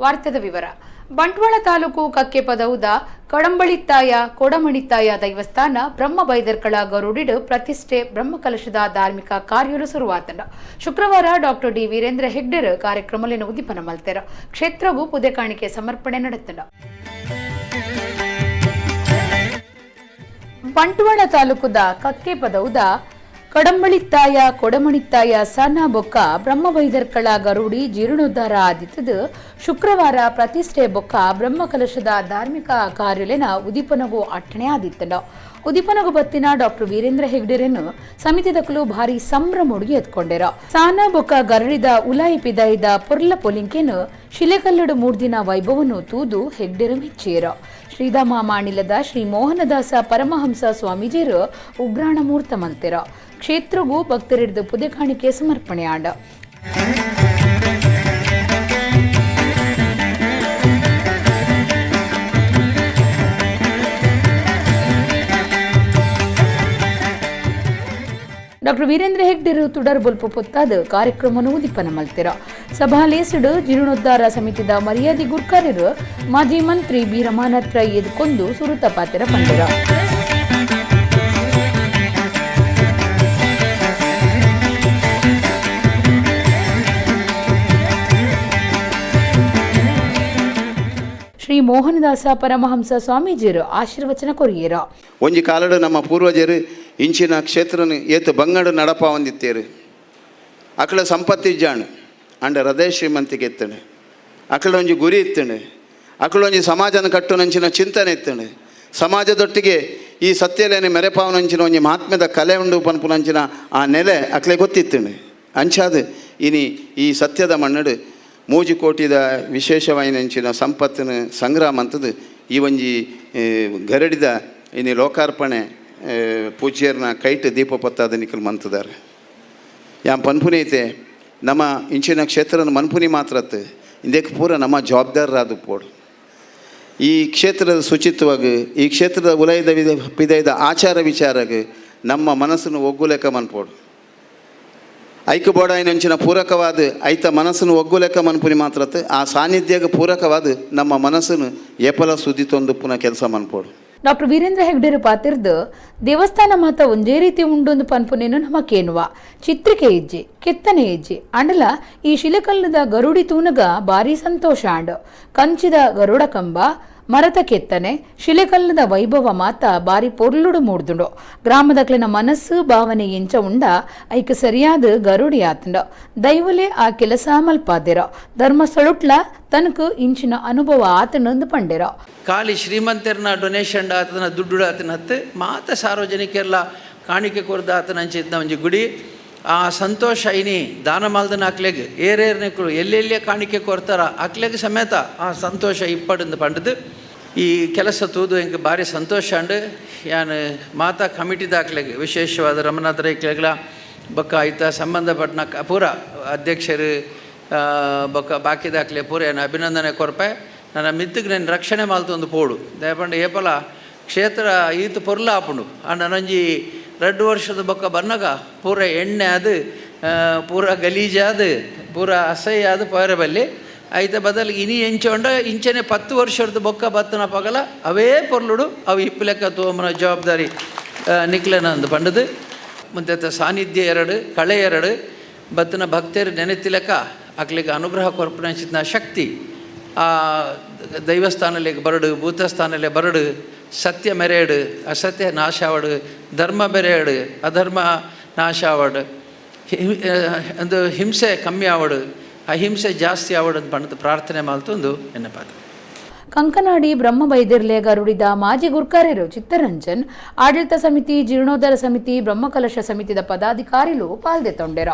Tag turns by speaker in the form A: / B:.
A: ವಾರ್ತೆದ ವಿವರ. ಬಂಟ್ವಾಳ ತಾಲೂಕು ಕಕ್ಕೆಪದವುದ ಕಡಂಬಳಿತ್ತಾಯ ಕೊಡಮಣಿತ್ತಾಯ ದೈವಸ್ಥಾನ ಬ್ರಹ್ಮ ಬೈದರ್ಕಳ ಗರುಡಿಡ್ ಪ್ರತಿಷ್ಠೆ ಬ್ರಹ್ಮಕಲಶದ ಧಾರ್ಮಿಕ ಕಾರ್ಯಲು ಶುರುವಾತಂಡ. ಶುಕ್ರವಾರ ಡಾಕ್ಟರ್ ಡಿ ವೀರೇಂದ್ರ ಹೆಗ್ಡೆರ್ ಕಾರ್ಯಕ್ರಮలను ಉದ್ದೀಪನ ಮಲ್ತೆರ್. ಕ್ಷೇತ್ರಗೂ ಪುದೆ ಕಾಣಿಕೆ ಸಮರ್ಪಣೆ ನಡೆತಂಡ. ಬಂಟ್ವಾಳ ತಾಲೂಕುದ ಕಕ್ಕೆಪದವುದ ಕಡಂಬಳಿತ್ತಾಯ ಕೊಡಮಣಿತ್ತಾಯ ಸನ ಬೊಕ್ಕ ಬ್ರಹ್ಮವೈದರ್ಕಳ ಗರುಡಿ ಜೀರ್ಣೋದ್ಧಾರ ಆದಿತ್ತದು ಶುಕ್ರವಾರ ಪ್ರತಿಷ್ಠೆ ಬೊಕ್ಕ ಬ್ರಹ್ಮಕಲಶದ ಧಾರ್ಮಿಕ ಕಾರ್ಯಲೆನ ಉದೀಪನಗೂ ಅಟ್ಟಣೆ ಆದಿತ್ತಂಡ. ಉದೀಪನಗು ಬತ್ತಿನ ಡಾಕ್ಟರ್ ವೀರೇಂದ್ರ ಹೆಗ್ಡೆರೆನ್ನು ಸಮಿತಿದಕಲು ಭಾರಿ ಸಂಭ್ರಮೊಡುಗೆ ಎತ್ಕೊಂಡೆರ. ಸಾನ ಬೊಕ್ಕ ಗರಡಿದ ಉಲಾಯಿ ಪಿದಾಯಿದ ಪೊರ್ಲ ಪೊಲಿಂಕೆನು ಶಿಲೆಕಲ್ಲಡು ಮೂರ್ದಿನ ವೈಭವನು ತೂದು ಹೆಗ್ಡೆರ ಮೆಚ್ಚಿಯರ. ಶ್ರೀಧಾಮ ಮಾಣಿಲದ ಶ್ರೀ ಮೋಹನದಾಸ ಪರಮಹಂಸ ಸ್ವಾಮೀಜಿಯರು ಉಗ್ರಾಣ ಮೂರ್ತ ಮಲ್ತೆರ. ಕ್ಷೇತ್ರಗೂ ಭಕ್ತರಿಡ್ದು ಪುದೆ ಕಾಣಿಕೆ ಸಮರ್ಪಣೆ ಆಂಡ. ಡಾಕ್ಟರ್ ವೀರೇಂದ್ರ ಹೆಗ್ಡೆರು ತುಡರ್ ಬೊಲ್ಪು ಪೊತ್ತಾದ ಕಾರ್ಯಕ್ರಮವನ್ನು ಉದ್ದೀಪನ ಮಲ್ತೆರ. ಸಭಾಲೇಸುಡು ಜೀರ್ಣೋದ್ಧಾರ ಸಮಿತಿದ ಮರ್ಯಾದೆ ಗುರ್ಕಾರರು ಮಾಜಿ ಮಂತ್ರಿ ಬಿ ರಮಾನಾಥ್ ರೈ ಎದ್ಕೊಂಡು ಸುರುತ ಪಾತೆರ ಪಂಡೆರ. ಶ್ರೀ ಮೋಹನದಾಸ ಪರಮಹಂಸ ಸ್ವಾಮೀಜಿಯರು ಆಶೀರ್ವಚನ ಕೊರಿಯರ.
B: ಒಂಜಿ ಕಾಲಡು ನಮ್ಮ ಪೂರ್ವಜರು ಇಂಚಿನ ಕ್ಷೇತ್ರನು ಏತು ಬಂಗಡು ನಡಪ ಹೊಂದಿತ್ತೇರು. ಅಕಳ ಸಂಪತ್ತಿ ಜಾಣು ಅಂಡ ಹೃದಯ ಶ್ರೀಮಂತಿಗೆ ಇತ್ತಣೆ. ಅಕಳ ಒಂಜಿ ಗುರಿ ಇತ್ತಣೆ. ಅಕಳ ಒಂಜಿ ಸಮಾಜನ ಕಟ್ಟುನಂಚಿನ ಚಿಂತನೆ ಇತ್ತಣೆ. ಸಮಾಜದೊಟ್ಟಿಗೆ ಈ ಸತ್ಯಲೇನೆ ಮೆರೆಪಾವನಂಚಿನ ಒಂಜಿ ಮಹಾತ್ಮ್ಯದ ಕಲೆ ಉಂಡು ಪನ್ಪುನಂಚಿನ ಆ ನೆಲೆ ಅಕಲೆ ಗೊತ್ತಿತ್ತಣೆ. ಅಂಚಾದ ಇನಿ ಈ ಸತ್ಯದ ಮಣ್ಣಡು ಮೂಜಿ ಕೋಟಿದ ವಿಶೇಷವಾಯಿನಂಚಿನ ಸಂಪತ್ತಿನ ಸಂಗ್ರಾಮ ಅಂತದ್ದು ಈ ಒಂಜಿ ಗರಡಿದ ಇನಿ ಲೋಕಾರ್ಪಣೆ ಪೂಜ್ಯರ್ನ ಕೈಟ್ ದೀಪ ಪತ್ತಾದ ನಿಖಲ್ ಮಂತದಾರೆ. ಯಾಂ ಪನ್ಪುನಿ ಐತೆ ನಮ್ಮ ಇಂಚಿನ ಕ್ಷೇತ್ರನ ಮನ್ಪುನಿ ಮಾತ್ರತ್ತು ಇಂದಕ್ಕೆ ಪೂರ ನಮ್ಮ ಜವಾಬ್ದಾರರಾದ ಪೋಡು. ಈ ಕ್ಷೇತ್ರದ ಶುಚಿತ್ವವಾಗಿ ಈ ಕ್ಷೇತ್ರದ ಉಲಯದ ಪಿದೈದ ಆಚಾರ ವಿಚಾರಗ ನಮ್ಮ ಮನಸ್ಸನ್ನು ಒಗ್ಗುಲೆಕ್ಕ ಮನ್ಪೋಡು. ಐಕ್ಯ ಬೋಡಾಯಿನಂಚಿನ ಪೂರಕವಾದ ಐತ ಮನಸ್ಸನ್ನು ಒಗ್ಗುಲೆಕ್ಕ ಮನ್ಪುನಿ ಮಾತ್ರತ್ತು ಆ ಸಾನ್ನಿಧ್ಯಕ್ಕೆ ಪೂರಕವಾದ ನಮ್ಮ ಮನಸ್ಸನ್ನು ಏಪಲ ಸುದ್ದಿ ತಂದು ಪುನಃ ಕೆಲಸ ಮನ್ಪೋಡು.
A: ಡಾಕ್ಟರ್ ವೀರೇಂದ್ರ ಹೆಗ್ಡೆರು ಪಾತಿರ್ದು ದೇವಸ್ಥಾನ ಮಾತ ಒಂದೇ ರೀತಿ ಉಂಡೊಂದು ಪನ್ಪುನೇನು ನಮಕೇನುವ ಚಿತ್ರಿಕೆ ಇಜ್ಜಿ ಕೆತ್ತನೆ ಇಜ್ಜಿ ಅಂಡಲ ಈ ಶಿಲೆಕಲ್ಲದ ಗರುಡಿ ತೂನಗ ಭಾರಿ ಸಂತೋಷ ಆಂಡ್. ಕಂಚಿದ ಗರುಡ ಕಂಬ ಮರತ ಕೆತ್ತನೆ ಶಿಲೆಕಲ್ಲದ ವೈಭವ ಮಾತ ಬಾರಿ ಪೊರ್ಲುಡು ಮೂಡ್ದುಂಡು. ಗ್ರಾಮದಕ್ಲಿನ ಮನಸ್ಸು ಭಾವನೆ ಎಂಚ ಉಂಡ ಐಕ ಸರಿಯಾದ ಗರುಡಿ ಆತಂಡ. ದೈವಲೆ ಆ ಕೆಲಸ ಮಲ್ಪಾದಿರ ಧರ್ಮಸ್ಥಳುಟ್ಲ ತನಕ ಇಂಚಿನ ಅನುಭವ ಆತನಂದು ಪಂಡೆರ.
C: ಖಾಲಿ ಶ್ರೀಮಂತರನ್ನ ಡೊನೇಷನ್ ಆತನ ದುಡ್ಡು ಆತನ ಹತ್ತು ಮಾತ ಸಾರ್ವಜನಿಕರೆಲ್ಲ ಕಾಣಿಕೆ ಕೊರ್ದ ಆತನ ಅಂಚಿದ್ದ ಒಂಜಿ ಗುಡಿ. ಆ ಸಂತೋಷ ಇನಿ ದಾನ ಮಾಲ್ದನ ಅಕ್ಲೆಗ್ ಏರೇರ್ನೆಕ್ಳು ಎಲ್ಲೆಲ್ಲೇ ಕಾಣಿಕೆ ಕೊರ್ತಾರ ಅಕ್ಲೆಗ್ ಸಮೇತ ಆ ಸಂತೋಷ ಇಪ್ಪಡಂದು ಪಂಡದು ಈ ಕೆಲಸ ತೂದು ಎಂಕ್ ಭಾರಿ ಸಂತೋಷ ಅಂಡು. ಯಾನು ಮಾತಾ ಕಮಿಟಿದಾಕ್ಲೆಗ್ ವಿಶೇಷವಾದ ರಮನಾಥ ರೈಕ್ಲೆಗ್ಲ ಬೊಕ್ಕ ಆಯ್ತ ಸಂಬಂಧಪಟ್ಟನ ಪೂರ ಅಧ್ಯಕ್ಷರು ಬೊಕ್ಕ ಬಾಕಿದಾಕ್ಲೆ ಪೂರ ಏನು ಅಭಿನಂದನೆ ಕೊರ್ಪೆ. ನನ್ನ ಮಿತ್ತಿಗೆ ನಾನು ರಕ್ಷಣೆ ಮಾಲ್ತೊಂದು ಪೋಡು ದಯಪಂಡ ಏಪಲ ಕ್ಷೇತ್ರ ಈತ ಪೊರ್ಲ ಆಪುಂಡು. ಆಂಡ ನಂಜಿ 2 ವರ್ಷದ ಬೊಕ್ಕ ಬನ್ನಗ ಪೂರ ಎಣ್ಣೆ ಅದು ಪೂರ ಗಲೀಜಾದ ಪೂರ ಅಸಹ್ಯ ಅದು ಪೋರೆ ಬಲ್ಲಿ ಐತ ಬದಲು ಇನಿ ಎಂಚೊಂಡ ಇಂಚನೆ 10 ವರ್ಷದ ಬೊಕ್ಕ ಬತ್ತನ ಪಗಲ ಅವೇ ಪೊರ್ಲುಡು ಅವು ಇಪ್ಪಲೆಕ್ಕ ತೋಮನ ಜವಾಬ್ದಾರಿ ನಿಕ್ಲೆನ ಅಂದು ಪಂಡದು. ಮುಂದೆ ಸಾನ್ನಿಧ್ಯ 2 ಕಳೆ 2 ಬತ್ತನ ಭಕ್ತರು ನೆನೆತಿಲಕ ಅಕ್ಲಿಗೆ ಅನುಗ್ರಹ ಕೊರ್ಪಣೆ ಶಕ್ತಿ ಆ ದೈವಸ್ಥಾನಲ್ಲಿಗೆ ಬರಡು ಭೂತಸ್ಥಾನಲ್ಲೇ ಬರಡು ಸತ್ಯ ಮೆರೆಯಡು ಅಸತ್ಯ ನಾಶಾವಡು ಧರ್ಮ ಮೆರೆಯಡು ಅಧರ್ಮ ನಾಶಾವಡು ಒಂದು ಹಿಂಸೆ ಕಮ್ಮಿ ಆವಡು ಅಹಿಂಸೆ ಜಾಸ್ತಿ ಆವಡು ಅಂತ ಪಂಡದು ಪ್ರಾರ್ಥನೆ ಮಾಲ್ತೊಂದು ಎನ್ನಪಾದ.
A: ಕಂಕನಾಡಿ ಬ್ರಹ್ಮಬೈದಿರ್ಲೆ ಗರುಡಿದ ಮಾಜಿ ಗುರ್ಕಾರ್ಯರು ಚಿತ್ತರಂಜನ್, ಆಡಳಿತ ಸಮಿತಿ, ಜೀರ್ಣೋದ್ಧಾರ ಸಮಿತಿ, ಬ್ರಹ್ಮಕಲಶ ಸಮಿತಿದ ಪದಾಧಿಕಾರಿಲು ಪಾಲ್ದೆ ತೊಂಡೆರ.